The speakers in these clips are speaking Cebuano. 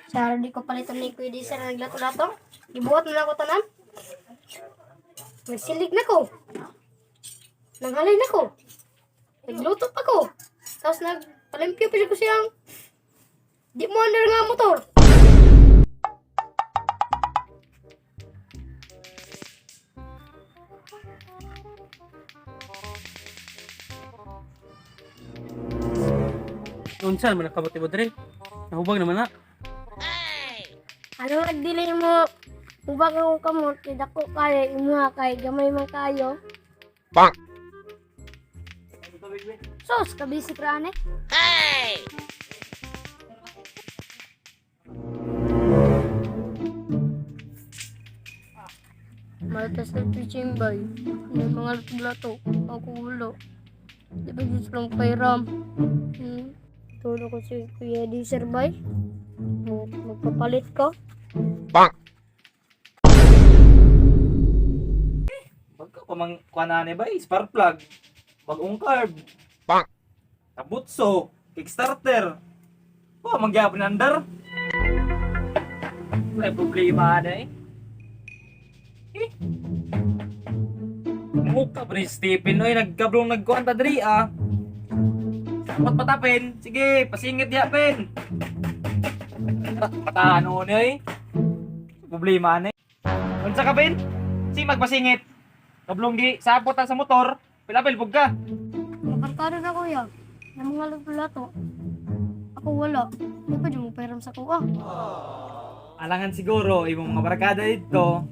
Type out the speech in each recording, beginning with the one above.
Sa di ko palitan ni Kuya Diesel na naglato-lato. Gibuhat na lang ako tanan. Nagsilig na ko. Nanghalay na ko. Nagluto pa ko. Tapos nagpalimpyo pa siya ko siyang di mo under nga motor. Unsa man nakabuti mo diri? Nahubag naman na. Ano nagdili mo? Ubag akong kamot, kay dako kayo, imuha kay gamay man kayo. Sos, kabisik rane. Hey! Maltas na teaching bay. May mga lato-lato. Ako wala. Di ba dito lang pairam? Tulog ko si Kuya Diesel bay. Magpapalit ko. Bago pa mang kuha na ba? Spark plug. Bagong carb. Bang! Tabutso. Kickstarter. Wa mangyapon andar. Wala problema na eh. Eh. Mukha pa ni Stephen oy nagkablong nagkuan ta diri ah. Dapat patapin. Sige, pasingit diha pen. Patano ni oy. Problema na eh. Unsa ka pen? Si magpasingit. Kablong gi sabot ta sa motor. Pilapil pug ka. Makarkado na kuya. Ng mga lato-lato. Ako wala. Di pa dyan mo pairam sa kuha. Alangan siguro imong mga barkada dito.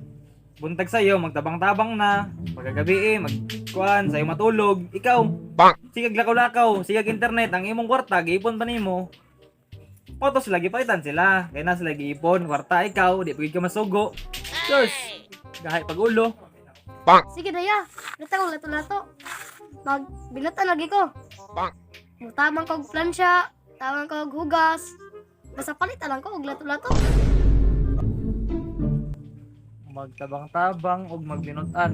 Buntag sa'yo, magtabang-tabang na. Pagkagabi eh, magkuan, sa'yo matulog. Ikaw, Bang! sigag lakaw-lakaw, sigag internet, ang imong kwarta, giipon pa nimo. Photos lagi palitan sila. Kaya na sila giipon, kwarta ikaw, di pagid ka masugo. Diyos, gahay pag-ulo. Sige daya. Lata ko lato-lato. Magbinatan lagi ko. Bang! Mutamang ko og plansya, tamang ko og hugas. Basta palitan lang ko og lato-lato. Magtabang-tabang og magbinutan.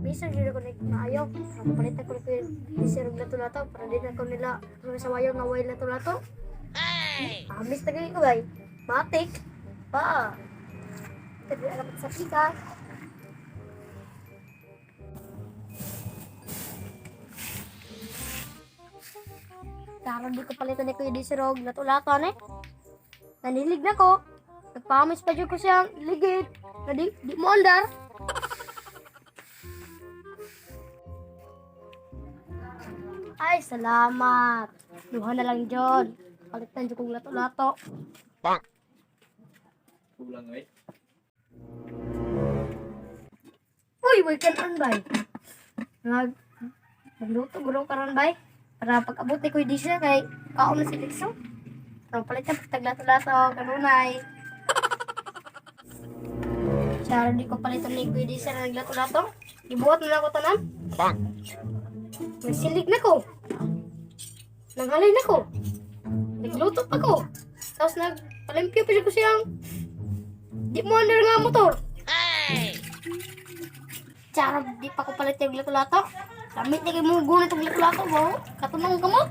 Minsan jud ako nagmaayo. Palitan ko ni Kuya og lato-lato para di na ko nila sawayo nga way lato-lato. Ay! Amis na kayo ko bay. Matik. Pa. Tapi alam sa pika. Karon di ko palitan ni Kuya Disirog lato-lato ne. Nanilig na ko. Nagpamis pa jud ko siyang ligid. Na di mo andar. Ay, salamat. Duha na lang, John. Palitan jud kong lato-lato. Bang! Kulang eh. Uy, way kanon bay. Nag Nagluto guro karon bay. Para pag abot ni Kuya Disha kay kaon na si Lixo. Pero palitan pag taglato-lato kanunay. Sara di ko palitan ni Kuya Disha na naglato-lato. Gibuhat na lang ako tanan. Bang! Nagsilig na ko. Nanghalay na ko. Nagluto pa ko. Tapos nagpalimpyo pa siya ko siyang di mo under nga motor. Ay! Tsara, di pa ko palit yung lato-lato. Gamit na kayo mga gunit yung lato-lato, wow. Katunong kamot.